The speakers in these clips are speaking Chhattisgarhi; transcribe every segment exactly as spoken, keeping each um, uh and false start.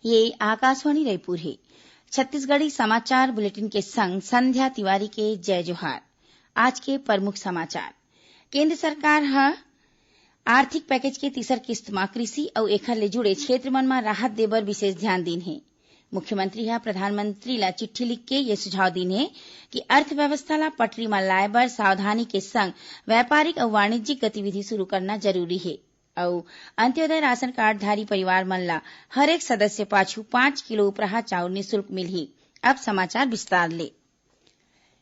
ये आकाशवाणी रायपुर हे। छत्तीसगढ़ी समाचार बुलेटिन के संग संध्या तिवारी के जय जोहार। आज के प्रमुख समाचार। केंद्र सरकार ह आर्थिक पैकेज के तीसर किस्त म कृषि अउ एखर ले जुड़े क्षेत्र मन म राहत दे बर विशेष ध्यान दीन हे। मुख्यमंत्री ह प्रधानमंत्री ला चिट्ठी लिख के ये सुझाव दीन हे कि अर्थव्यवस्था ला पटरी म लाए बर सावधानी के संग व्यापारिक अउ वाणिज्यिक गतिविधि शुरू करना जरूरी हे। अउ अंत्योदय राशन कार्डधारी परिवार मन ला हर एक सदस्य पाछू पाँच किलो उपराहा चाउर निशुल्क मिलही। अब समाचार विस्तार ले।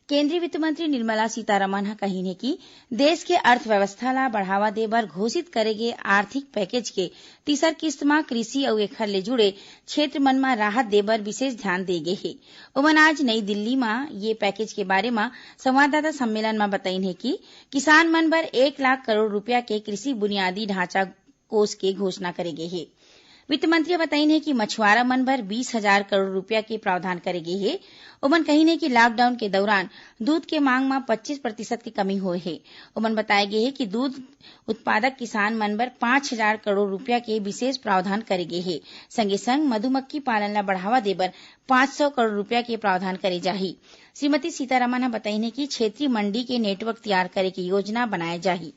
केंद्रीय वित्त मंत्री निर्मला सीतारमण ह कहिन हे कि देश के अर्थव्यवस्था ला बढ़ावा दे बर घोषित करे गे आर्थिक पैकेज के तीसर किस्त म कृषि अउ एखर ले जुड़े क्षेत्र मन म राहत दे बर विशेष ध्यान दे गे हे। ओमन आज नई दिल्ली म ये पैकेज के बारे म संवाददाता सम्मेलन म बतईन हे कि किसान मन बर एक लाख करोड़ रुपया के कृषि बुनियादी ढांचा कोष के घोषणा करे गे हे। वित्त मंत्री ह बतईन हे कि मछुआरा मन बर बीस हजार करोड़ रुपया के प्रावधान करे गे हे। ओमन कहिन हे कि लॉकडाउन के दौरान दूध के मांग म पच्चीस प्रतिशत के कमी होए हे। ओमन बताए गे हे कि दूध उत्पादक किसान मन बर पाँच हजार करोड़ रुपया के विशेष प्रावधान करे गे हे। संगे संग मधुमक्खी पालन ला बढ़ावा दे बर पाँच सौ करोड़ रुपया के प्रावधान करे जाही। श्रीमती सीतारमण ह बतईन हे कि क्षेत्रीय मंडी के नेटवर्क तैयार करे के योजना बनाए जाही।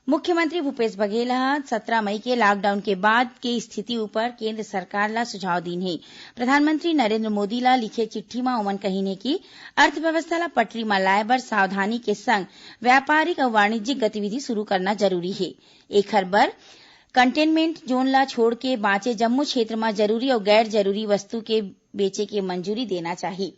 मुख्यमंत्री भूपेश बघेल ह सत्रह मई के लॉकडाउन के बाद के स्थिति ऊपर केंद्र सरकार ला सुझाव दीन हे। प्रधानमंत्री नरेंद्र मोदी ला लिखे चिट्ठी म ओमन कहिन हे कि अर्थव्यवस्था ला पटरी म लाए बर सावधानी के संग व्यापारिक अउ वाणिज्यिक गतिविधि शुरू करना जरूरी हे। एखर बर कंटेनमेंट जोन ला छोड़ के बांचे जम्मो क्षेत्र म जरूरी अउ गैर जरूरी वस्तु के बेचे के मंजूरी देना चाही।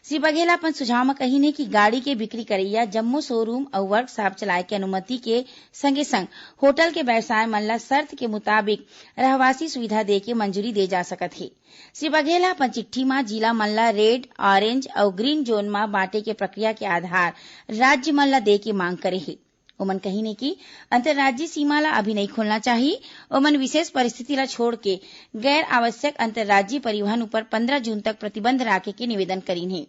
श्री बघेल ह अपन सुझाव म कहिन हे कि गाड़ी के बिक्री करइया जम्मो शोरूम अउ वर्कशॉप चलाए के अनुमति के संगे संग होटल के व्यवसाय मन ला शर्त के मुताबिक रहवासी सुविधा दे के मंजूरी दे जा सकत हे। श्री बघेल ह अपन चिट्ठी म जिला मन ला रेड, ऑरेंज अउ ग्रीन जोन म बांटे के प्रक्रिया के आधार राज्य मन ला दे के मांग करे हे। ओमन कहिन हे कि अंतर्राज्यीय सीमा ला अभी नइ खोलना चाही। ओमन विशेष परिस्थिति ला छोड़ के गैर आवश्यक अंतर्राज्यीय परिवहन ऊपर पंद्रह जून तक प्रतिबंध राखे के निवेदन करिन हे।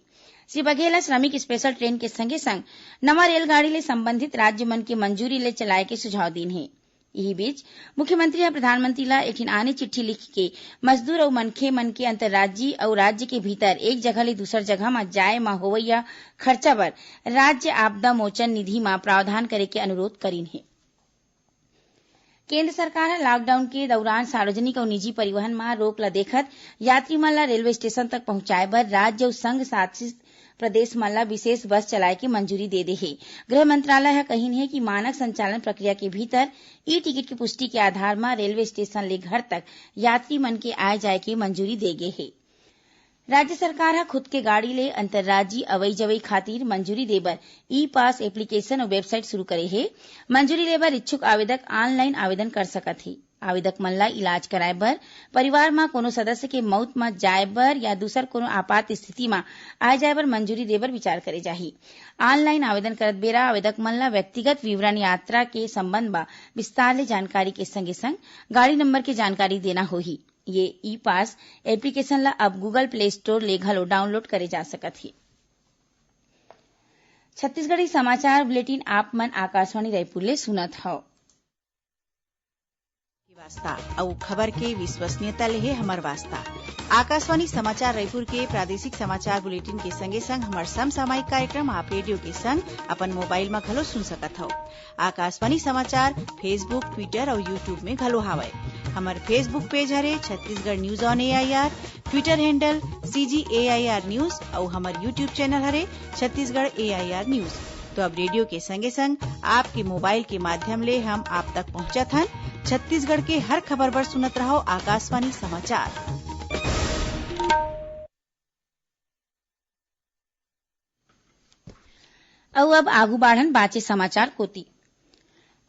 श्री बघेल ह श्रमिक स्पेशल ट्रेन के संगे संग नवा रेलगाड़ी ले संबंधित राज्य मन के मंजूरी ले चलाए के सुझाव दीन हे। इही बीच मुख्यमंत्री ह प्रधानमंत्री ला एक ठिन आने चिट्ठी लिख के मजदूर अउ मनखे मन के अंतर्राज्यीय अउ राज्य के भीतर एक जगह ले दूसर जगह म जाए म होवइया खर्चा बर राज्य आपदा मोचन निधि म प्रावधान करे के अनुरोध करिन हे। केंद्र सरकार ह लॉकडाउन के दौरान सार्वजनिक अउ निजी परिवहन म रोक ल देखत यात्री मन ल रेलवे स्टेशन तक पहुंचाए बर राज्य अउ संघ शासित प्रदेश मन ल विशेष बस चलाए के मंजूरी दे दे हे। गृह मंत्रालय ह कहिन हे कि मानक संचालन प्रक्रिया के भीतर ई टिकट के पुष्टि के आधार म रेलवे स्टेशन ले घर तक यात्री मन के आए जाए के मंजूरी दे गे हे। राज्य सरकार ह खुद के गाड़ी ले अंतर्राज्यीय अवई जवई खातिर मंजूरी दे बर ई पास एप्लीकेशन अउ वेबसाइट शुरू करे हे। मंजूरी ले बर इच्छुक आवेदक ऑनलाइन आवेदन कर सकत हे। आवेदक मन ला इलाज कराए बर, परिवार म कोनो सदस्य के मउत म जाए बर या दूसर कोनो आपात स्थिति म आए जाए बर मंजूरी दे बर विचार करे जाही। ऑनलाइन आवेदन करत बेरा आवेदक मन ला व्यक्तिगत विवरण, यात्रा के संबंध म विस्तार ले जानकारी के संगे संग गाड़ी नंबर के जानकारी देना होही। ये ई पास एप्लीकेशन ला अब Google Play Store ले घलो डाउनलोड करे जा सकत हे। छत्तीसगढ़ी समाचार बुलेटिन आप मन आकाशवाणी रायपुर ले सुनत हव। वास्ता अउ खबर के विश्वसनीयता ले हे हमर वास्ता। आकाशवाणी समाचार रायपुर के प्रादेशिक समाचार बुलेटिन के संगे संग हमर समसामयिक कार्यक्रम आप रेडियो के संग अपन मोबाइल म घलो सुन सकत हव। आकाशवाणी समाचार Facebook, Twitter अउ YouTube में घलो हावय। हमर Facebook पेज हरे Chhattisgarh news on A I R, Twitter handle C G A I R news अउ हमर YouTube चैनल हरे Chhattisgarh A I R news। तो अब रेडियो के संगे संग आपके मोबाइल के माध्यम ले हम आप तक पहुंचत हन। छत्तीसगढ़ के हर खबर बर सुनत रहव आकाशवाणी समाचार। अउ अब आगू बाढ़न बाचे समाचार कोति।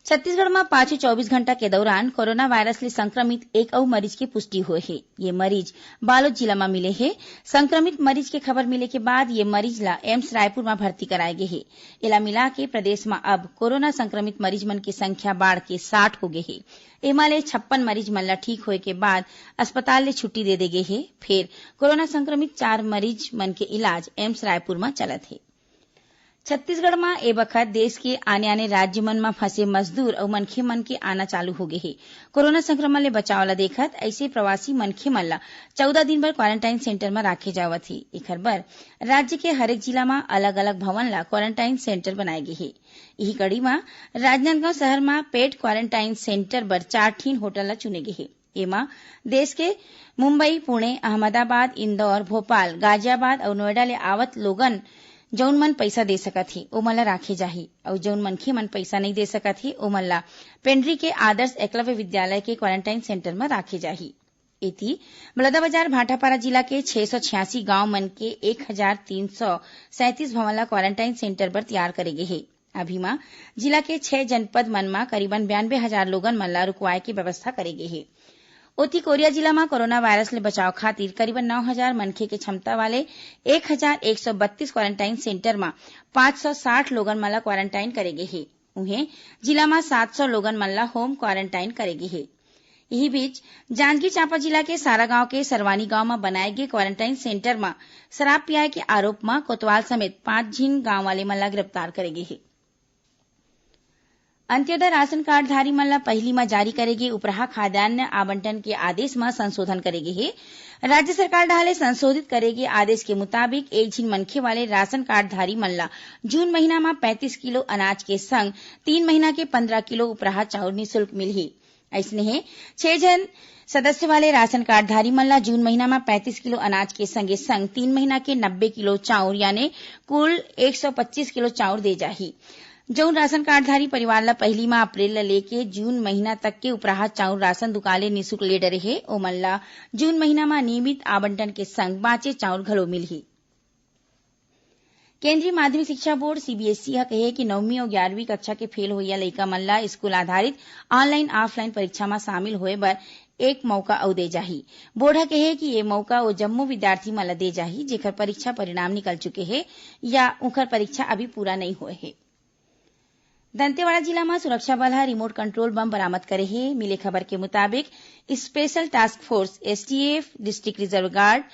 छत्तीसगढ़ म पाछू चौबीस घंटा के दौरान कोरोना वायरस ले संक्रमित एक अउ मरीज के पुष्टि होए हे। ये मरीज बालोद जिला म मिले हे। संक्रमित मरीज के खबर मिले के बाद ये मरीज ला एम्स रायपुर म भर्ती कराए गे हे। एला मिला के प्रदेश म अब कोरोना संक्रमित मरीज मन के संख्या बाढ़ के साठ हो गे हे। एमा ले छप्पन मरीज मन ला ठीक होए के बाद अस्पताल ले छुट्टी दे दे गे हे। फेर कोरोना संक्रमित चार मरीज मन के इलाज एम्स रायपुर म चलत हे। छत्तीसगढ़ म ए बखत देश के आने-आने राज्य मन म फंसे मजदूर अउ मनखे मन के आना चालू हो गे हे। कोरोना संक्रमण ले बचाव ल देखत अइसे प्रवासी मनखे मन ल चौदह दिन बर क्वारंटाइन सेंटर म राखे जावत हे। एखर बर राज्य के हरेक जिला म अलग-अलग भवन ल क्वारंटाइन सेंटर बनाए गे हे। इही कड़ी म राजनांदगांव शहर म पेड क्वारंटाइन सेंटर बर चार ठिन होटल ल चुने गे हे। एमा देश के मुंबई, पुणे, अहमदाबाद, इंदौर, भोपाल, गाजियाबाद अउ नोएडा ले आवत लोगन, जउन मन पइसा दे सकत हे, ओमन ला राखे जाही अउ जउन मनखे मन पइसा नइ दे सकत हे, ओमन ला पेंड्री के आदर्श एकलव्य विद्यालय के क्वारंटाइन सेंटर म राखे जाही। एती, बलौदाबाजार भाटापारा जिला के छह सौ छियासी गांव मन के एक हजार तीन सौ सैंतीस भवन ला क्वारंटाइन सेंटर बर तैयार करे गे हे। अभी म जिला के छह जनपद मन म करीबन बयानबे हजार लोगन मन ला रुकवाए के व्यवस्था करे गे हे। ओती, कोरिया जिला म कोरोना वायरस ले बचाव खातिर करीबन नौ हजार मनखे के क्षमता वाले एक हजार एक सौ बत्तीस क्वारंटाइन सेंटर म पांच सौ साठ लोगन मन ला क्वारंटाइन करे गे हे। उहें, जिला म सात सौ लोगन मन ला होम क्वारंटाइन करे गे हे। इही बीच, जांजगीर चांपा जिला के सारागांव के सरवानी गांव म बनाए गे क्वारंटाइन सेंटर म शराब पियाए के आरोप म कोतवाल समेत पांच झिन गांव वाले मन ला गिरफ्तार करे गे हे। अंत्योदय राशन कार्डधारी मन ला पहिली म जारी करे गे उपराहा खाद्यान्न आवंटन के आदेश म संशोधन करे गे हे। राज्य सरकार डहार ले संशोधित करे गे आदेश के मुताबिक, एक झिन मनखे वाले राशन कार्डधारी मन ला जून महीना म पैंतीस किलो अनाज के संग तीन महीना के पंद्रह किलो उपराहा चाउर निशुल्क मिलही। अइसने हे, छह झन सदस्य वाले राशन कार्डधारी मन ला जून महीना म पैंतीस किलो अनाज के संगे संग तीन महीना के नब्बे किलो चाउर, यानी कुल एक सौ पच्चीस किलो चाउर दे जाही। जउन राशन कार्डधारी परिवार ला पहिली म अप्रैल ले लेके जून महीना तक के उपराहा चाउर राशन दुकान ले निशुल्क ले डरे हे, ओमन ला जून महीना म नियमित आवंटन के संग बांचे चाउर घलो मिलही। केंद्रीय माध्यमिक शिक्षा बोर्ड, सीबीएसई, ह कहे हे कि नौवीं अउ ग्यारहवीं कक्षा के फेल होइया लइका मन ला स्कूल आधारित ऑनलाइन, ऑफलाइन परीक्षा म शामिल होए बर एक मौका अउ दे जाही। बोर्ड ह कहे हे कि ये मौका ओ जम्मो विद्यार्थी मन ला दे जाही, जेकर परीक्षा परिणाम निकल चुके हे या उंकर परीक्षा अभी पूरा नइ होए हे। दंतेवाड़ा जिला म सुरक्षा बल ह रिमोट कंट्रोल बम बरामद करे हे। मिले खबर के मुताबिक, special task force, STF, district reserve guard,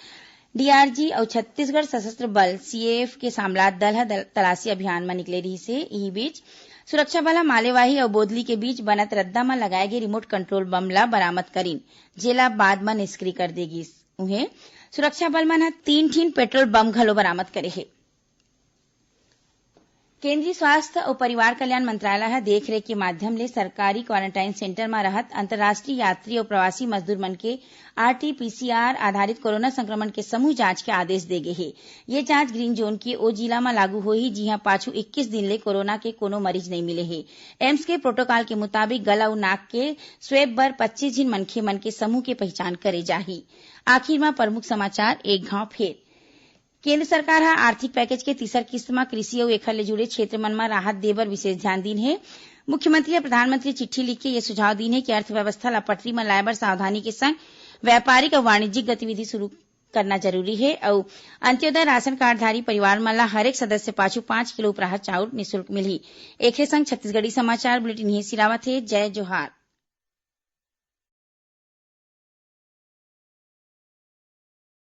DRG अउ छत्तीसगढ़ सशस्त्र बल, सीएएफ, के सामलात दल ह दल-, तलाशी अभियान म निकले रिहिस हे। इही बीच, सुरक्षा बल ह मालेवाही अउ बोदली के बीच बनत रद्दा म लगाए गे रिमोट कंट्रोल बम ल बरामद करिन, जेला बाद म निष्क्रिय कर दे गिस। उहें, सुरक्षा बल मन ह तीन ठिन पेट्रोल बम घलो बरामद करे हे। केंद्रीय स्वास्थ्य अउ परिवार कल्याण मंत्रालय ह देखरेख के माध्यम ले सरकारी क्वारंटाइन सेंटर म रहत अंतर्राष्ट्रीय यात्री अउ प्रवासी मजदूर मन के आरटीपीसीआर आधारित कोरोना संक्रमण के समूह जांच के आदेश दे गे हे। ये जांच ग्रीन जोन के ओ जिला म लागू होही, जिहां पाछू इक्कीस दिन ले कोरोना के कोनो मरीज नइ मिले हे। एम्स के प्रोटोकॉल के मुताबिक गला अउ नाक के स्वैब बर पच्चीस झिन मनखे मन के समूह के पहिचान करे जाही। आखिर म प्रमुख समाचार एक घांव फेर। केंद्र सरकार ह आर्थिक पैकेज के तीसर किस्त म कृषि अउ एखर ले जुड़े क्षेत्र मन म राहत दे बर विशेष ध्यान दीन हे। मुख्यमंत्री ह प्रधानमंत्री चिट्ठी लिख के ये सुझाव दीन हे कि अर्थव्यवस्था ल पटरी म लाए बर सावधानी के संग व्यापारिक अउ वाणिज्यिक गतिविधि शुरू करना जरूरी हे अउ अंत्योदय राशन कार्डधारी परिवार मन ल हरेक सदस्य पाछू पांच किलो उपराहा चाउर निशुल्क मिलही। एखरे संग छत्तीसगढ़ी समाचार बुलेटिन इहें सिरावत हे। जय जोहार।